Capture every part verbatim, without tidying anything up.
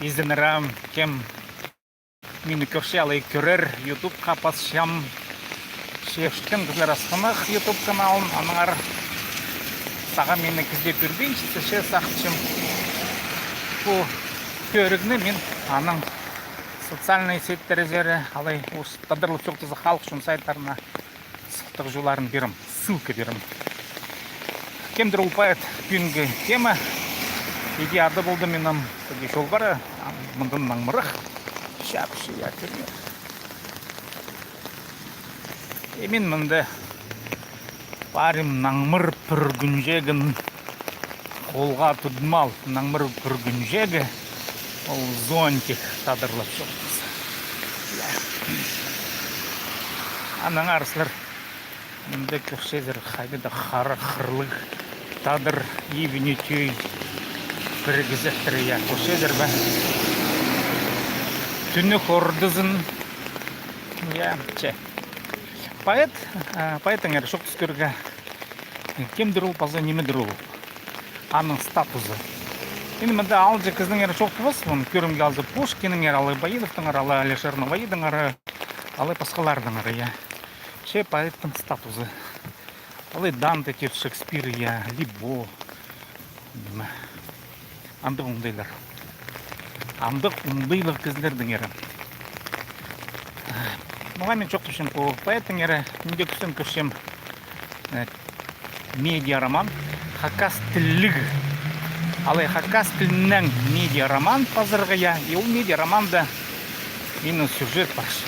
Изеннер ам, кем мині кӧрче, алай кӧрер, ютубха пасчам. Че ӱчӱн кізілер асхынах ютуб каналын, аннаңар сағам мині кізее пирбинче, че сағынчам. Пу кӧрігні мин аның социальный сетьтерзер, алай ус тадарлап чоохтаза, халых чон сайттарына сыхтығ чолларын пирем, ссылка пирем. Кемдір ол поэт пӱӱнгі тема. Иди ады полды минің, тігі чол пар, а, мындан наңмырах. Чапшы, я, кӧрме. И мин мында парим наңмыр пӱргінҷегін. Холға тудмал, наңмыр пӱргінҷегі, ол зонтик тадарлап чоохтаза. Аннаңар сірер мында кӧрчезер, хайди даа хара хырлығ тадар ибіне тӧӧй пірігізеттір, я, кӧрчезер бе? Тӱнӧк ортызын, я, че. Поэт, а, поэттеңер чоохтас кӧрерге. Кемдір ол паза нимедір ол? Аның статузы. Ин мында алынҷа кізінеңер чоохтабас, он кӧрімге алза Пушкиннеңер, алай Баидовтаңар, алай Алишер Наваидаңар, алай пасхалардаңар, я. Че поэттің статузы. Алай Данте тіп, Шекспир, я, Либо. Ниме. Андағ оңдайлар. Андағ оңдайлығ кізілердеңер. Ноға мин чоохтапчам пу поэттеңер, мин дее кӱстең кӧрчем, э, медиароман, хакас тілліг. Алай хакас тілінең медиароман пазарға, я, и ол медиароманда минің сюжет парча.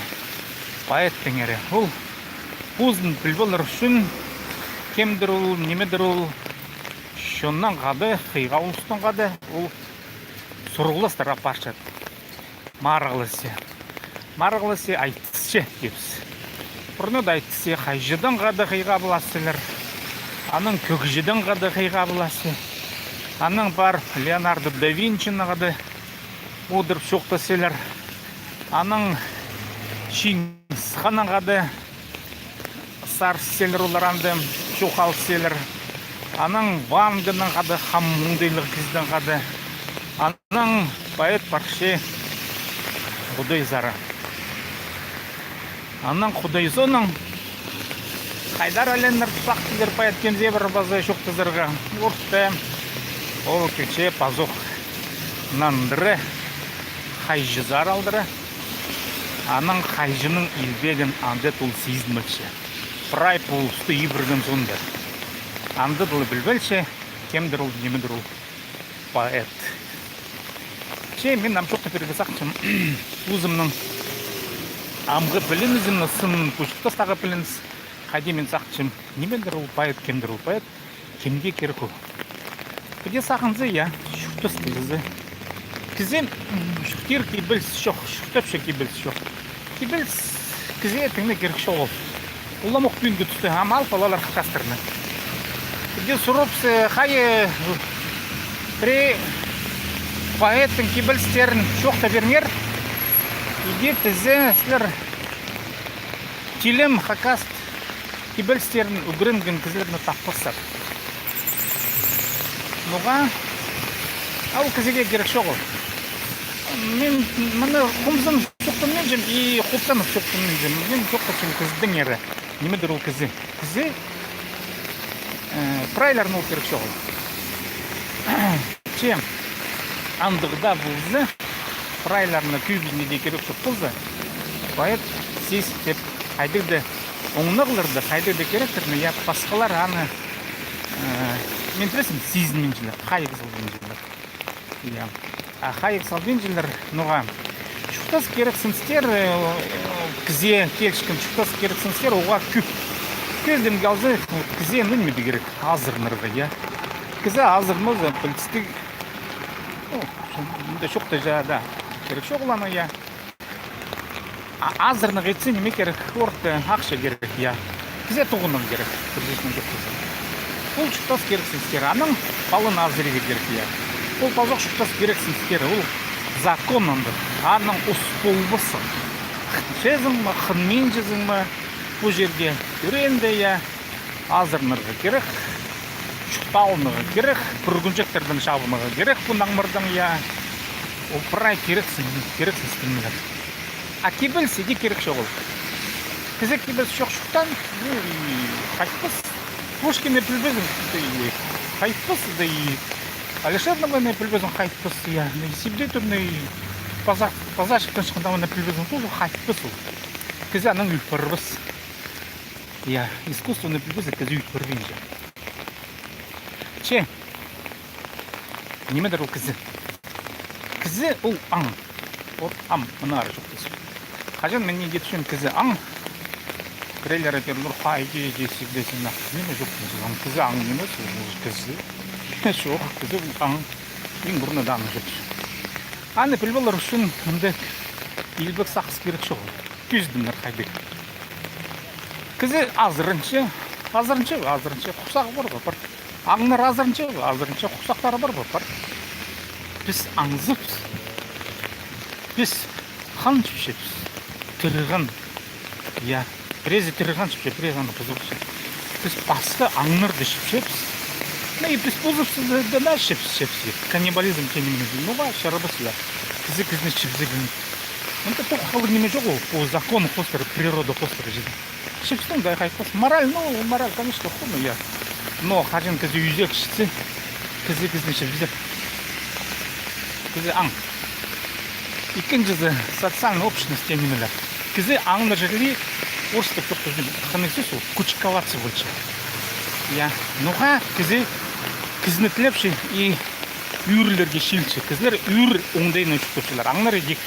Поэттеңер. Ол позын піліп алар ӱчӱн, кемдір ол, нимедір ол, чоннаң хада, хыйға улустаң хада ол сурығластар апарчат. Марығласча. Марығласча, айтысча, тіпче. Пурнада айтысча, хайҷыдаң хада хыйға поларзар. Анаң кӧгҷідең хада хыйға поларзар. Анаң пар Леонардо да Винчині хада одырып чоохтасчалар. Анаң Чингис ханнаң хада сарысчалар, олар анда чоох алысчалар. Анаң Ванганаң хада, хам оңдайлығ кізідең хада. Анаң поэт парча Худайзар. Анаң Худай соонаң хайдар айланар, сағынчалар поэт кемзер паза чоохтазарға. Орта ол килче пазох нандыра, хайҷызар алдыра. Анаң хайҷының илбегін анда тол сизінмелче. Прай полысты ибірген соонда. Анда тол пілбелче, кемдір ол, нимедір ол поэт. Че мин ам чоохтап пирерге сағынчам позымның амғы пілінізімні, сын пу чуртастағы пілініс. Хайди мин сағынчам, нимедір ол поэт, кемдір ол поэт. Кемге кирек ол? Піди сағынза, я, чуртас кізі. Кізі, м, чуртир кибеліс чох, чуртапча кибеліс чох. Кибеліс кізее тың на кирек чоғыл. Уламох пӱӱнгі туста, ам алып алалар хакастарны. Піди сурапча, хайы пірее поэттің кибелістерін чоохтап пиріңер. Иди тізе сірер Тілім хакас кибелістерін ӱгренген кізілерні таппассар. Ноға? А ол кізее кирек чоғыл. Мин мыны хомзынып чоохтанминчам и хуптанып чоохтанминчам. Мин чоохтапчам кізідеңер. Нимедір ол кізі. Кізі, э, прайларына ол кирек чоғыл. Че андағ даа полза, прайларына кӧбізіне дее кирек чох полза, поэт сизібісче хайдағ даа оңнағларды, хайдағ даа киректерні, я, пасхалар аны, э, мин пілбеем, сизінминчелер, хайығ салбинчалар. Я. А хайығ салбинчалар, ноға? Чуртас кирексіністер, э, кізее киліскен чуртас кирексіністер, оға кӧп. Кӧзідімге алза, кізее ниме дее кирек, азыранарға, я. Кізі азыранмаза, пілдістіг, ну, мында чоохтап ча даа кирек чоғыл аны, я. А азыранарға итсе, ниме кирек? Орта, ахча кирек, я. Кізее тоғынарға кирек, пір сӧснең кӧзітсе. Ол чуртас кирексіністер, анаң паланы азырирға кирек, я. Ол пазох чуртас кирексіністер, ол закон андағ, анаң ус полбассың. Хынчазың ма, хынминчазың ма, пу чирде ӱреенде, я. Азыранарға кирек, чурталынарға кирек, пӱргінҷектердең чабынарға кирек пу наңмырдаң, я. Ол прай кирексін, кирексін істемелер. А кибеліс иди кирек чоғыл. Кізі кибеліс чох чуртаан, ну, и хайтпас. Пушкинні пілбезің, да и хайтпас, да и Алишер Наваины пілбезің, хайтпас, я. Ну, и Сибдей Турны, и паза-, паза чуртаан чыххан Наваины пілбезің, тоже хайтпас ол. Кізі анаң ӧл парбас. Я, искусствоны пілбезің, кізі ӧл парбинча. Че, нимедір ол кізі? Кізі ол аң. Вот ам, мына ары чоохтаза. Хаҷан мин неге тіпчем кізі аң? Пірелері пирдір хайди десек те сен ах, ниме чоохтаза, аң, кізі аң нимес, ол кізі. Чох, кізі ол аң. Иң пурнада аны чоохтаза. Аны піліп алар ӱчӱн мында илбек сағыс кирек чоғыл. Кӧзідімнер хайдағ. Кізі азыранча, азыранча, азыранча, хурсағы пар ба, пар. Аңнар азыранча, азыранча, хурсахтары пар ба, пар. Піс аңзыбыс. Піс хан чіпчебіс. Тірі хан. Я. Пірезі тірі хан чіпче, пірезі аны пызыбысча. Піс пасха аңнарды чіпчебіс. Ну и піс пызыбысча да, да, да, чіпчебіс, чіпчебіс. Каннибализм теен ниме. Ну, ва, чарабас, я. Кізі кізіні чіпсерге. Мында тоғыс халығ ниме чоғыл, пу закон хоостыра, природа хоостыра чізе. Чіпсең дее хайтпас. Мораль, ну, мораль, конечно, хуну, я. Но хаҷан кізі ӱзек чітсе, кізі кізіні чіпсер. Кізі аң. Ікінҷізі, социальная общность теен нимелер. Кізі аңнар чіли, орыстап чоохтаза, хынығ сӧс ол, кучковаться полча. Я. Ноға кізі кізіні тілепче и ӱрлерге чилче. Кізілер ӱр оңдайынаң чуртапчалар. Аңнар идӧк.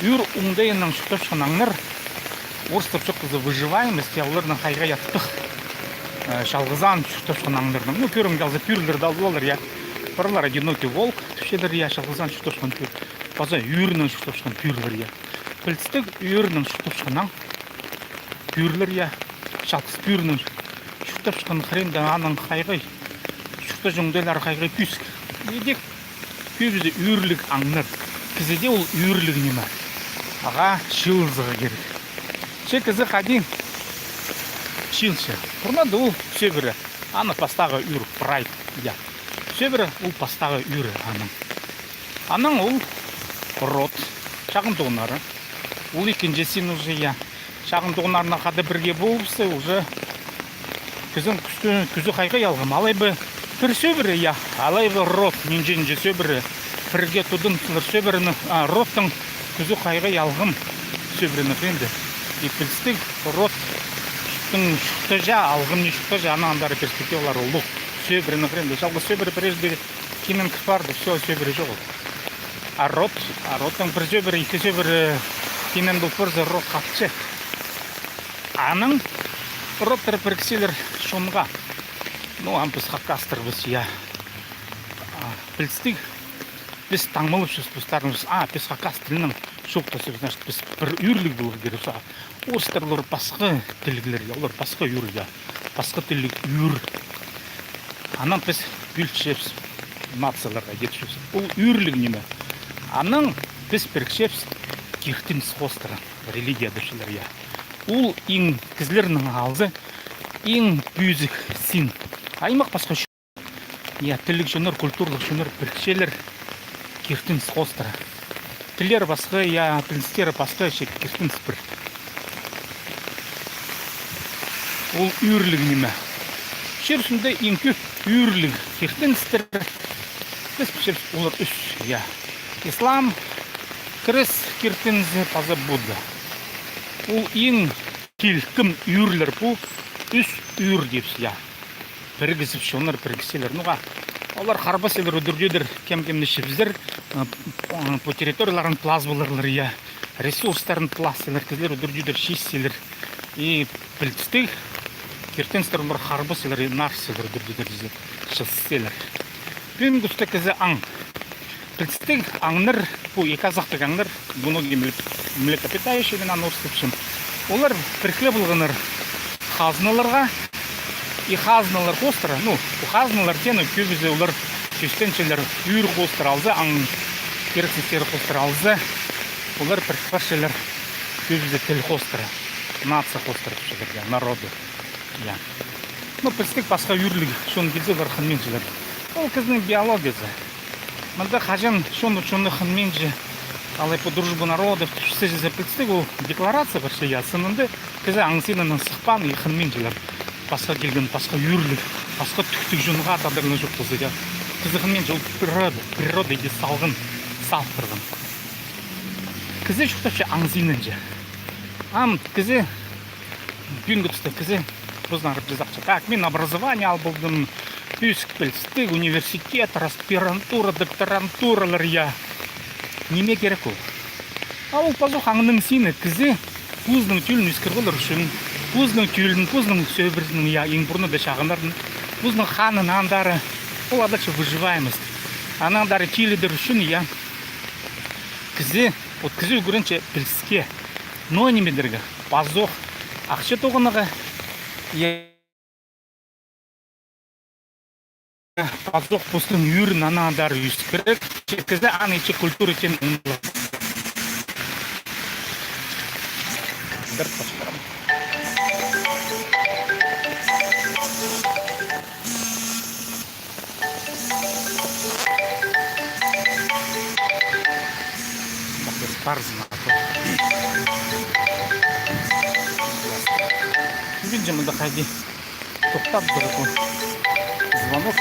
Ӱр оңдайынаң чуртапчатхан аңнар, орыстап чоохтаза, выживаемость, я, оларның хайға аттығ. Э, чалғызаан чуртапчатхан аңнарның. Ну, кӧрімге алза, пӱӱрлерді алып алар, я. Парлар одинокий волк тіпчелер, я, чалғызаан чуртапчатхан пӱӱр. Паза ӱрнең чуртапчатхан пӱӱрлер, я. Пілдістіг, ӱрнең чуртапчатхан аң. Пӱӱрлер, я. Чалғыс пӱӱрнең чуртапчатхан хыринда аның хайғай чуртаҷаң оңдайлары хайғай кӧзік. Идӧк кӧбізі ӱрліг аңнар. Кізіде ол ӱрліг ниме. Ағаа чыылызарға кирек. Че кізі хайди чыылча. Пурнада ол сӧбіре. Аны пастағы ӱр, прайд, я. Сӧбіре ол пастағы ӱрі аның. Анаң ол род, чағын тоғыннары. Ол ікінҷі син уже, я. Чағын тоғыннарына хада пірге полыбысса, уже кізінің кӱзі, кӱзі хайға алғым. Алай ба пір сӧбіре, я, алай ба род, нинҷе-нинҷе сӧбіре. Пірге тудынчалар сӧбірені, а, родтың кӱзі хайға алғым сӧбірені хыринда. И пілдістіг, родтың чуртаҷа, алғым не чуртаҷа, анаң андар перспективалар улуғ. Сӧбірені хыринда. Чалғыс сӧбіре пірее дее кимнең кір парды, всё, сӧбіре чоғыл. А род, а родтың пір сӧбіре, ікі сӧбіре кимнең пол парза, род хатча. Анаң родтар пірікчелер чонға. Ну, ам піс хакастарбыс, я. А, пілдістіг, піс таңмалапчабыс постарыбыс. А, піс хакас тілінең чоохтасчабыс, значит, піс пір ӱрліг поларға кирекпіс. А, орыстар, олар пасха тілліглер, я, олар пасха ӱр, я. Пасха тілліг ӱр. Анаң піс пӧлчебіс, нацияларға кирчебіс. Ол ӱрліг ниме. Анаң піс пірікчебіс киртініс хоостыра, религия тіпчелер, я. Ол иң кізілернің алза, иң пӧзік син. Аймах пасха чо-, я, тілліг чоннар, культурлығ чоннар пірікчелер киртініс хоостыра. Тіллері пасха, я, піліністері пасха, че киртініс пір. Ол ӱрліг ниме. Чир ӱстӱнде иң кӧп ӱрліг киртіністер. Піс пілчебіс, олар ӱс, я. Ислам, хрес киртінізі, паза Будда. Ол иң килкім ӱрлер пу, ӱс ӱр тіпчебіс, я. Пірігізіп, чоннар пірігізчелер. Ноға? Олар харбасчалар, ӱдӱрчелер, кем-кемні чіпсер, ы, п-, ы, пу территорияларын пылас поларлар, я. Ресурстарын пыласчалар, кізілер ӱдӱрчелер, чисчелер. И пілдістіг, киртіністер олар харбасчалар, и нарысчалар, ӱдӱрчелер, чізе, чісчелер. Пӱӱн туста кізі аң. Пілдістіг, аңнар, пу ікі азахтығ аңнар, двуногие мле-, млекопитающие, мин аны орыстапчам. Олар пірігле полғаннар хазналарға, и хазналар хоостыра, ну, пу хазналар теені кӧбізі олар чӧстенчелер ӱр хоостыра алза, аң кирексіністері хоостыра алза, олар пірік парчалар кӧбізі тіл хоостыра, нация хоостыра тіпчелер, я, народы. Я. Ну, пілдістіг, пасха ӱрліг чон килзе, олар хынминчелер. Ол кізінің биологиязы. Мында хаҷан чон, чонны хынминче, алай по дружбе народов, тіпче, пілістіг, ол декларация пар чи, я, сынында кізі аң синінең сыхпаан, и хынминчелер. Пасха килген, пасха ӱрліг, пасха тӱктіг чонға тадарлығ чоохтаза, я. Кізі хынминче, ол природа, природа иди салған, сал парған. Кізі чоохтапча аң синінҷе. Ам кізі, пӱӱнгі туста кізі позынаңар чазахча. Так, мин образование ал полдым, пӧзік пілістіг, университет, аспирантура, докторантуралар, я. Ниме кирек ол? А ол пазох аңның сині, кізі позының тӧлін ӧскіріп алар ӱчӱн, позының тӧлін, позының сӧбірезін, я, иң пурнада чағыннарын, позының ханын андары, ол адалча выживаемость. Анаң андары тилідер ӱчӱн, я. Кізі, вот кізі ӱгренче піліске. Но ниме идерге? Пазох ахча тоғынарға, я, пазох постың ӱрін анаң андары ӧскірерге, кізі аны итче культура теен. Парзына. Пілбинчем, мында хайди тохтап тур пу звонок.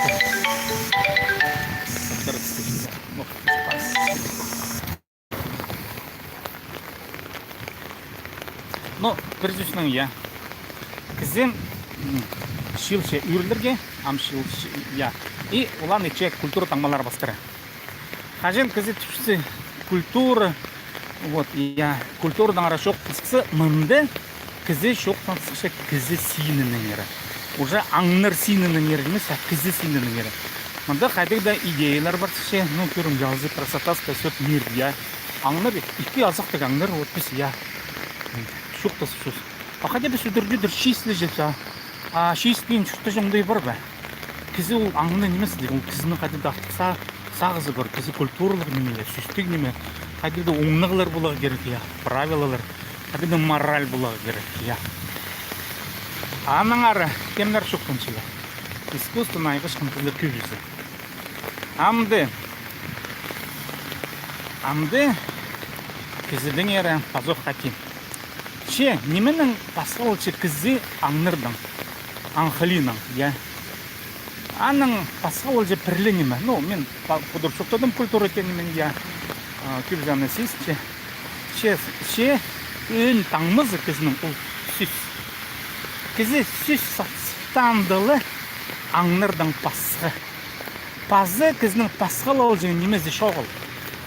Ну, пір сӧснең, я. Кізі, м, чыылча ӱрлерге, ам чыылча, я. И оларны итче культура таңмалары пастыра. Хаҷан кізі тіпче культура, вот, я, культурадаңар чоохтасча, мында кізі чоохтасча кізі синінеңер. Уже аңнар синінеңер нимес, а кізі синінеңер. Мында хайдағ-да идеялар партысча, ну, кӧрімҷе алза, красота спасёт мир, я. Аңнар, ікі азахтығ аңнар, вот, піс, я, чоохтасчабыс. А хайди піс ӱдір-ӱдір чиислеҷебіс, а? А чииспин чуртаҷаң даа пар ба? Кізі ол аңны нимес, ол кізінің хайди-да артых са-, сағызы пар, кізі культуралығ ниме, я, сӧстіг ниме, хайди-да оңнағлар поларға кирек, я, правилалар, хайди-да мораль поларға кирек, я. Аннаңар кемнер чоохтанчалар? Искусствоны айғасчатхан кізілер кӧбізі. Амды, амды кізідеңер пазох хати. Че, нименең пасхалалча кізі аңнардаң, аң хылиинаң, я? Анаң пасхалалча пір ле ниме. Ну, мин па-, пудур чоохтадым культура теен ниме, я. А, кӧбізі аны сизінче. Че, че, ӧӧн таңмазы кізінің ол сӧс. Кізі сӧс сатсаң даа ла аңнардаң пасха. Пазы кізінің пасхалалҷаң нимезі чоғыл.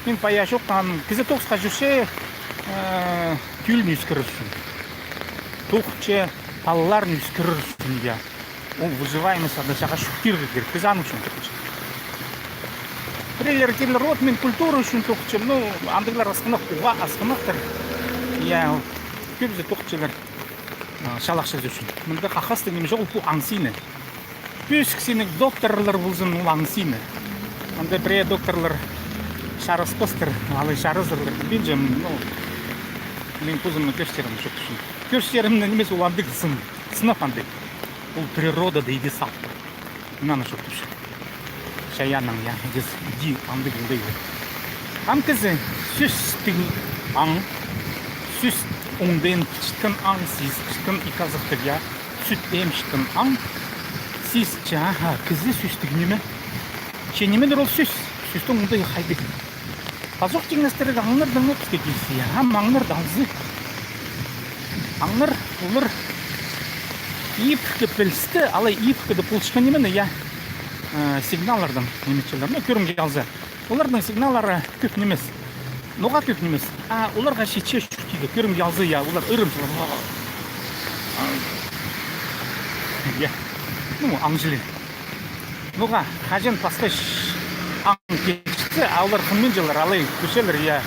Мин пая чоохтаным, кізі тоғысха чӧрче, э, тӧлін ӧскірер ӱчӱн. Тоғынча палаларын ӧскірер ӱчӱн, я. Ол выживаемость ада чағаа чуртирға кирек, кізі аның ӱчӱн тоғынча. Пірелері тирлер, вот, мин культура ӱчӱн тоғынчам, ну, андағлар асхынах, уғаа асхынахтар. Я, кӧбізі тоғынчалар, а, чал ахчазы ӱчӱн. Мында хакастығ ниме чоғыл, пу аң сині. Пӧзік синніг докторлар ползын, ол аң сині. Анда пірее докторлар чараспастар, алай чаразарлар, пілбинчем, ну, мин позымның кӧрістерім чох ӱчӱн. Кӧрістерімнең нимес, ол андағ сын, сынап андағ. Ол природада иди сал. Мынаны чоохтапча. Чайааннаң, я, иди, иди, андағ, андағ. Ам кізі сӧстіг аң, сӧс оңдайын пілчеткен аң, сизінчеткен, ікі азахтығ, я. Сӱт эмчеткен аң сизінче, аха, кізі сӧстіг ниме. Че ниме-дір ол сӧс? Сӧстің оңдайы хайдағ? Пазох тиңнестірерге аңнардаң ла піске килісче, я. Ам аңнар даа алза. Аңнар, олар ибіркі пілісті, алай ибіркі дее полчатхан нимені, я, э, сигналлардаң ниме итчелер. Ну, кӧрімҷе алза. Оларның сигналлары кӧп нимес. Ноға кӧп нимес? А оларға читче чуртирға, кӧрімҷе алза, я, олар ырымҷылар. Я. Ну, аңҷылар. Ноға, хаҷан пасха ш-, аң килче, а олар хынминчалар, алай кӧрчелер, я,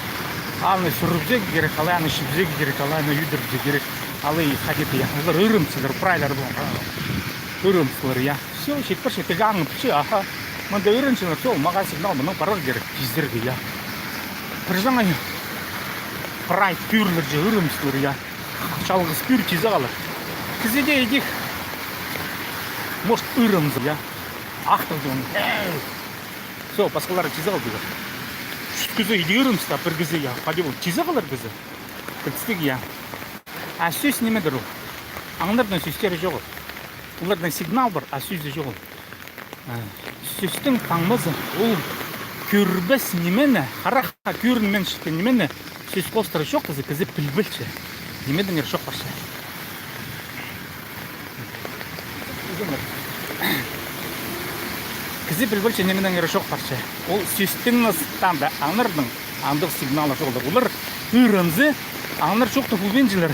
аны сӱрібізерге кирек, алай аны чібізерге кирек, алай аны ӧдірібізерге кирек, алай хайди-да, я, олар ырымҷылар, прайлар полған. Ырымҷылар, я. Всё, чит парча, тілге аңып, всё, аха. Мында ырымҷылар, всё, мағаа сигнал, мынаң парарға кирек, тизерге, я. Пір саңай прай тӧрлерҷе ырымҷылар, я. Чалғыс пӧрік тизе халар. Кізі дее идӧк, может, ырымҷы, я. Ахтығ даа. Чох, пасхалары чизе халдығ. Ӱс кізі идеріміс, а пір кізі, я, хайди ол чизе халар кізі. Пілдістіг, я. А сӧс нимедір ол? Аңнарның сӧстері чоғыл. Оларның сигнал пар, а сӧс дее чоғыл. А, сӧстің таңмазы, ол кӧрбес нимені, харахха кӧрінминчеткен нимені сӧс хоостыра чоохтаза, кізі пілбелче, нимедеңер чоох парча. Кізі пілбелче, нимедеңер чоох парча. Ол сӧстің ыстанда аңнарның андағ сигналы чоғыл. Олар ырынза, аңнар чоохтап полбинчалар.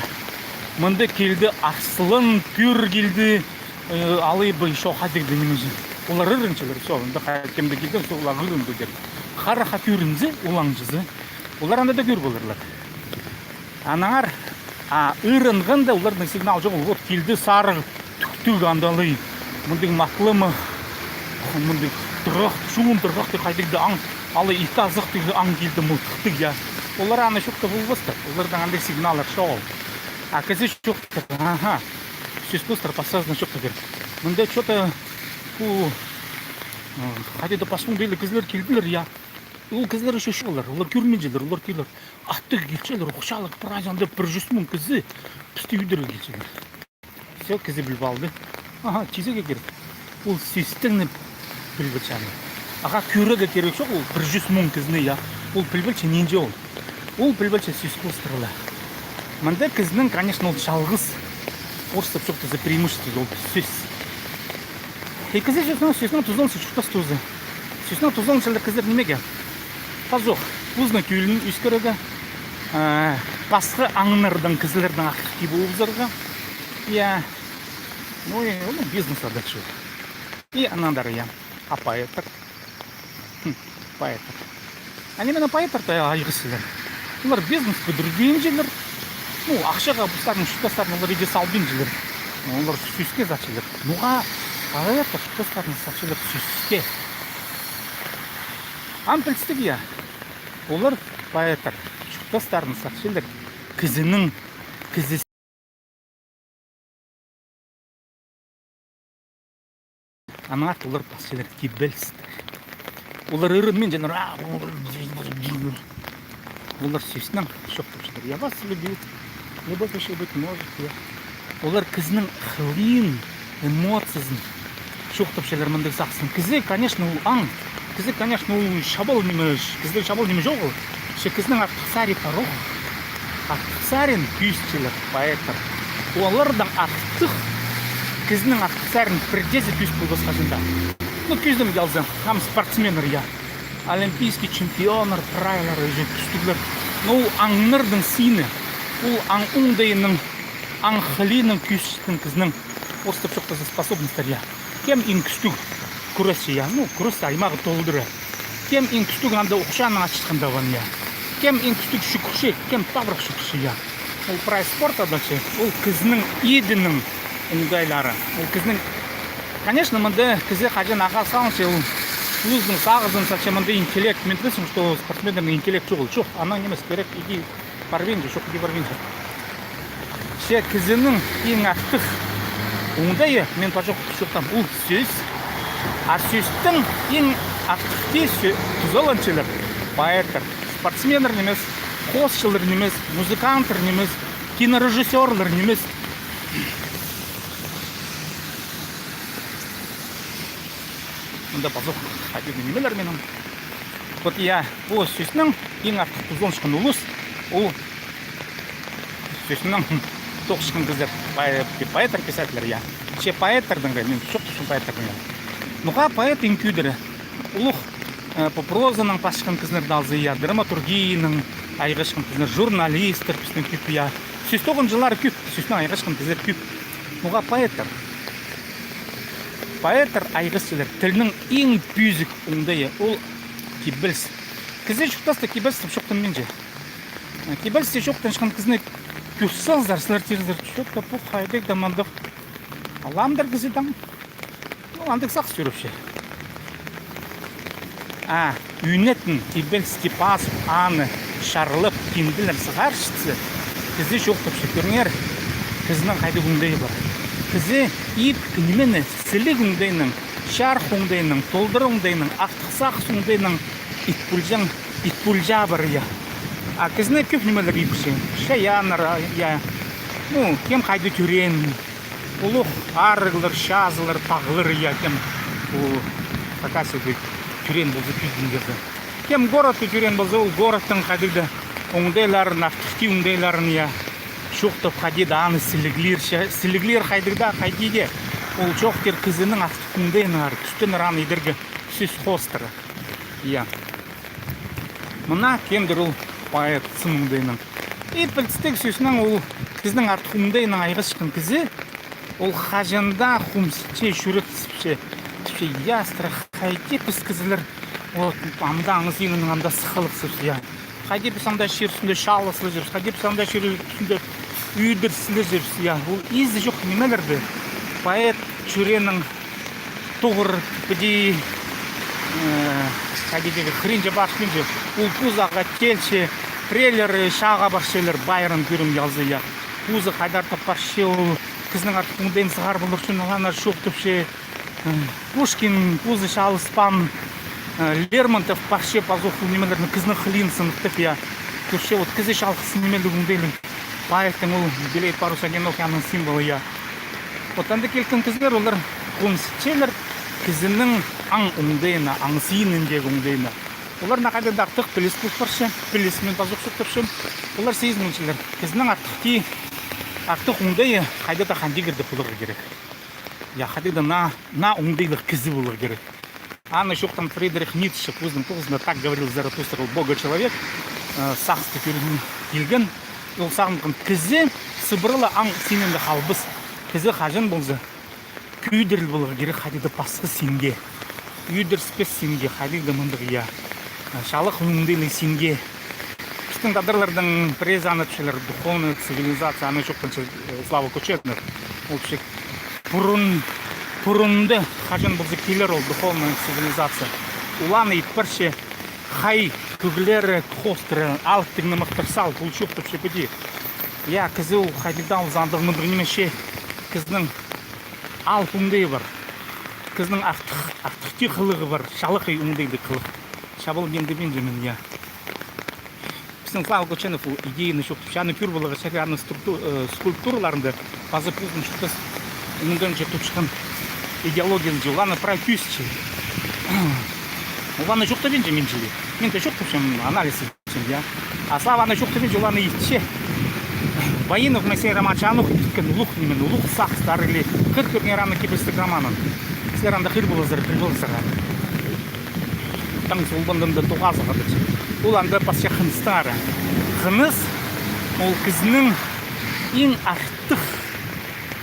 Мында килді арслан, кӧр килді, э, алай ба, ещё хайдағ-да ниме чи. Олар ырынчалар, всё, анда хайди кем-де килген, всё, олар ырынды тіп. Харахха кӧрінзе, ол аңҷызы. Олар анда даа кӧр поларлар. Аннаңар, а, ырынғанда оларның сигналы чоғыл. Вот килді сарығ тӱктіг андағ алай. Мындағ матлама, мындағ тырғах, чуун тырғах тіп хайдағ-да аң, алай икі азахтығ аң килді, мылтыхтығ, я. Олар аны чоохтап полбастар. Оларның андағ сигналлар чоғыл. А кізі чоохтап, аха, сӧс хоостыра пасхазына чоохтап пирер. Мында чё-то пу, м, хайди-да пас муң дейлер кізілер килділер, я. Ол кізілер ещё чоғыллар, олар кӧрминчелер, олар килер. Аттығ килчелер, охчалығ прайзында пір чӱс муң кізі пісті ӱдірерге килчелер. Всё, кізі піліп алды. Аха, чизерге кирек. Ол сӧстең пілбелче аны. Аға, кӧрерге кирек чох, ол пір чӱс муң кізіні, я. Ол пілбелче, нинҷе ол. Ол пілбелче сӧс хоостыра ла. Мында кізінің, конечно, ол чалғыс. Орыстап чоохтаза, преимущество, ол сӧс. И кізі сӧснең, сӧснең тузаланча чуртас тузы. Сӧснең тузаланчалар кізілер нимеге? Пазох, позының тӧлін ӧскірерге, а, пасха аңнардаң кізілердең артых кибі полызарға. Я. Ну и, ну, бизнес, а дальше. И аннаң андар, я. А поэттер? Хм, поэттер. А ниме, поэттер тее айғасчалар. Олар бизнес пӱдірбинчелер. Ну, ахчаға постарының чуртастарын олар иди салбинчалар. Олар сӧске сатчалар. Ноға поэттер чуртастарын сатчалар сӧске? Ам пілдістіг, я. Олар, поэттер, чуртастарын сатчалар кізінің, кізі Аннаңар олар пасчалар кибелісті. Олар ырынминчалар, а, олар сӧснең чоохтапчалар. Я вас люблю. Любовь ошибок не может, я. Олар кізінің хылиин, эмоциязын чоохтапчалар мындағ сағыснаң. Кізі, конечно, ол аң. Кізі, конечно, ол чабал ниме, кізі чабал ниме чоғыл. Че кізінің артых сари пар ох. Артых сарин кӧзітчелер поэттер. Олардаң артых, кізінің артых сарин пірдеезі кӧзіт полбас хаҷан даа. Ну, кӧзідімге алза, ам спортсменнер, я. Олимпийский чемпионнар, прайлар, уже кӱстіглер. Ну, ол аңнарның сыны. Ол аң оңдайының, аң хылиинаң кӧзітчеткен кізінің, орыстап чоохтаза, способностьтар, я. Кем иң кӱстіг кӱресчі, я. Ну, кӱресте аймағы толдыра. Кем иң кӱстіг анда охчанаң ачытханда ваң, я. Кем иң кӱстіг чӱгӱрчі, кем табырах чӱгӱрчі, я. Ол прай спорт, а дальше ол кізінің идінің оңдайлары. Ол кізінің, конечно, мында кізі хаҷан ағаа салынча, ол ӧзінің сағызын салча, мында интеллект. Мин пілчем, что спортсменнернің интеллект чоғыл. Чох, анаң нимес кирек, иди парбинча, чох, иди парбинча. Че кізінің иң артых оңдайы, мин пазох чоохтаам, ол сӧс. А сӧстің иң артых тее тузаланчалар поэттер. Спортсменнер нимес, хоосчылар нимес, музыканттар нимес, кинорежиссёрлар нимес. Мында пазох хайдағ-да нимелер минің. Вот, я, пу сӧснең иң артых тузаланчатхан улус, ол сӧснең тоғынчатхан кізілер, поэ-, поэттер, писательлер, я. Че поэттернең, мин чоохтапчам поэттернең, я. Ноға поэт иң кӧдіре? Улуғ, э, пу прозанаң пасчатхан кізілерні алза, я, драматургиянаң айғасчатхан кізілер, журналисттер пістің кӧп, я. Сӧс тоғынҷылары кӧп, сӧснең айғасчатхан кізілер кӧп. Ноға поэттер? Поэттер айғасчалар, тілнің иң пӧзік оңдайы, ол кибеліс. Кізі чуртаста кибеліс тіп чоохтанминча. Кибелісте чоохтанчатхан кізіні кӧр салзар, сірер тирзер, чё-то пу хайдағ-да мындағ. Аламдар кізі там. Ну, андағ сағыс чӧріпче. А ӱнетін кибелісті пазып, аны чарлап, кинделеп сығарчатса, кізі чоохтапча, кӧріңер, кізінің хайдағ оңдайы пар. Кізі иб нимені сіліг оңдайнаң чарых оңдайнаң, толдыра оңдайнаң, артых сағыс оңдайнаң ит полҷаң, ит полҷаң пар, я. А кізіні кӧп нимелер ит полҷаң. Чайааннар, я. Ну, кем хайди тӧреен. Улуғ арығлар, чазылар, тағлар, я, кем. Ол Хакасияда тӧреен полза, пӱӱн кізі. Кем городта тӧреен полза, ол городтың хайдағ-да оңдайларын, артых тии оңдайларын, я. Чоохтап, хайди-да аны сіліглирче, сіліглир хайдағ-да, хайди-да. Ол чоохтир кізінің артых оңдайынаңар, кӱстенер аны идерге сӧс хоостыра. Я. Мына кемдір ол поэт сын оңдайнаң. И пілдістіг сӧснең ол кізінің артых оңдайынаң айғасчатхан кізі, ол хаҷан даа хомсынча, чӱрексіпче, тіпче, я, сірер хайди піс кізілер, вот, ам даа аңызинаң, ам даа сыххалахпыс, я. Хайди піс ам даа чир ӱстӱнде чаалас ла чӧрербіс, хайди піс ам даа чир ӱстӱнде ӱдір сілер чӧрербіс, я. Ол изі чох нимелерні поэт чӱрегінең тоғыр піди, э, хайди тирге, хыринча парча, ол позы ағаа килче, пірелері чааға парчалар, байырын кӧрім алза, я. Позы хайдар-да парча, ол кізінің артых оңдайын сығарып алар ӱчӱн, оларны чоохтапча, э, Пушкин позы чааласпаан, э, Лермонтов парча, пазох ол нимелерні кізінің хылиин сыныхтап, я. Кӧрче, вот кізі чалғыс нимеліг оңдайлығ. Поэттің ол белей парус одинокий, аның символы, я. Вот анда килген кізілер, олар хомсынчалар кізінің аң оңдайына, аң синіндегі оңдайына. Оларны хайдағ-да артых піліс пол парча, піліс мин пазох чоохтапчам. Олар сизінчелер, кізінің артых тии, артых оңдайы хайдағ-да хан тигірде поларға кирек. Я, хайдағ-да наа, наа оңдайлығ кізі поларға кирек. Аны чоохтаан Фридрих Ницше позының тоғызында «Так говорил Заратустра о Бога человек», э, сағысты кӧрген, килген. Ол сағынған: кізі сыбыра ла аң синінде халбас. Кізі хаҷан полза кӧдіріл поларға кирек хайдағ-да пасха синге. Ӱдіріспес синге, хайдағ-да мындағ, я. Чалых оңдайлығ синге. Пістің тадарларның пірезі аны тіпчелер духовная цивилизация, аны чоохтапча, э, Слава Коченов. Ол чек пурун, пурунда хаҷан полза килер ол духовная цивилизация. Ол аны ит парча, хай кӧглері хоостыра, алыптығ нымахтар сал, ол чоохтапча піди. Я, кізі ол хайдағ даа полза андағ-мындағ нимес чи, кізінің алып оңдайы пар. Кізінің артых, артых тии хылығы пар, чалахай оңдайлығ хылығ. Чабал кемде пенҷемен, я. Пістің Слава Коченов ол идеяны чоохтапча, аны кӧр поларға чарир, аның структу-, э, скульптураларында паза позының чуртас оңдайынҷа тутчатхан идеологиязынҷа, ол аны прай кӧзітче. Ол аны чоохтабинча, мин чіли. Мин дее чоохтапчам, анализ итчем, я. А Слава аны чоохтабинча, ол аны итче. Баинов Моисей Романович аны ох иткен, улуғ ниме, улуғ сағыстар или хығыр кӧргеннер аны кибелістіг романын. Сірер анда хығыр поларзар, піл поларзар. Таң солбандында тоғазығ адалча. Ол анда пасча хыныстаңар. Хыныс ол кізінің иң артых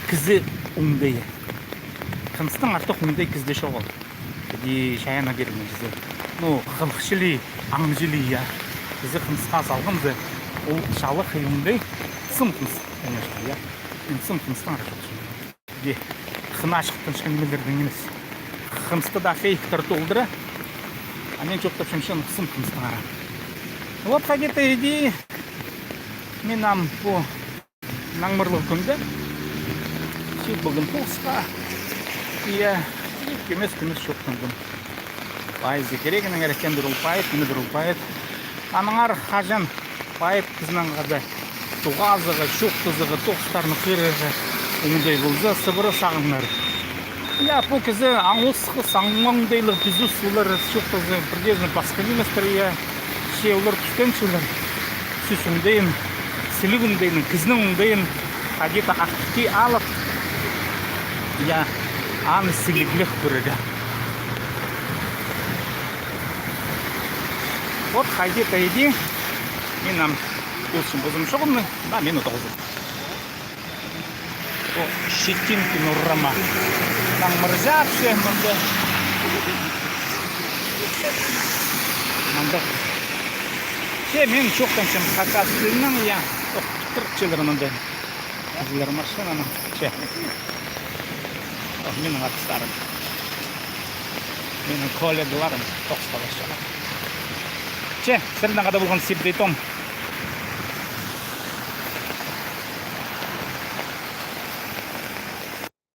кізі оңдайы. Хыныстаң артых оңдай кізіде чоғыл. Піди чайааннаң кирген кізі. Ну, хылых чіли, аң чіли, я. Кізі хынысха салғанза, ол чалахай оңдай, сым хыныс, конечно, я. Мин сым хыныстаңар чоохтапчам. Де, хынаа чыхтанчатхан нимелердең нимес. Хынысты даа фейктер толдыра. А мин чоохтапчам чын сым хыныстаңар. Вот хайди-да иди. Мин ам пу наңмырлығ кӱнде чыып полдым тоғысха. Я, кӧмес-кӧмес чоохтандым. Поэзия кирегінеңер, кемдір ол поэт, ниме-дір ол поэт. Аннаңар хаҷан поэт кізінің хада тоғазығы, чоохтазығы, тоғыстарны хығырарға оңдай полза, сыбыра сағыныңар. Я, пу кізі аң осхас, аң оңдайлығ, піс ус, олар чоохтаза, пірдеезі пасха ниместер, я. Че олар кӱстенчелер сӧс оңдайын, сіліг оңдайын, кізінің оңдайын хайди-да артых тии алып, я, аны сіліглеп кӧрерге. Вот хайди-да иди, мин ам тоозым позым чоғымны, на минут тоғызым. О, Щетинкин орама. Наңмыр чапча мында. Мында. Че, мин чоохтанчам хакас тілінең, я. О, тырчалар мында. Кізілер машинаның. Че. О, минің арыстарым. Минің коллегаларым. Тоғысха парчалар. Че, сірернең хада полған Сибдей Том.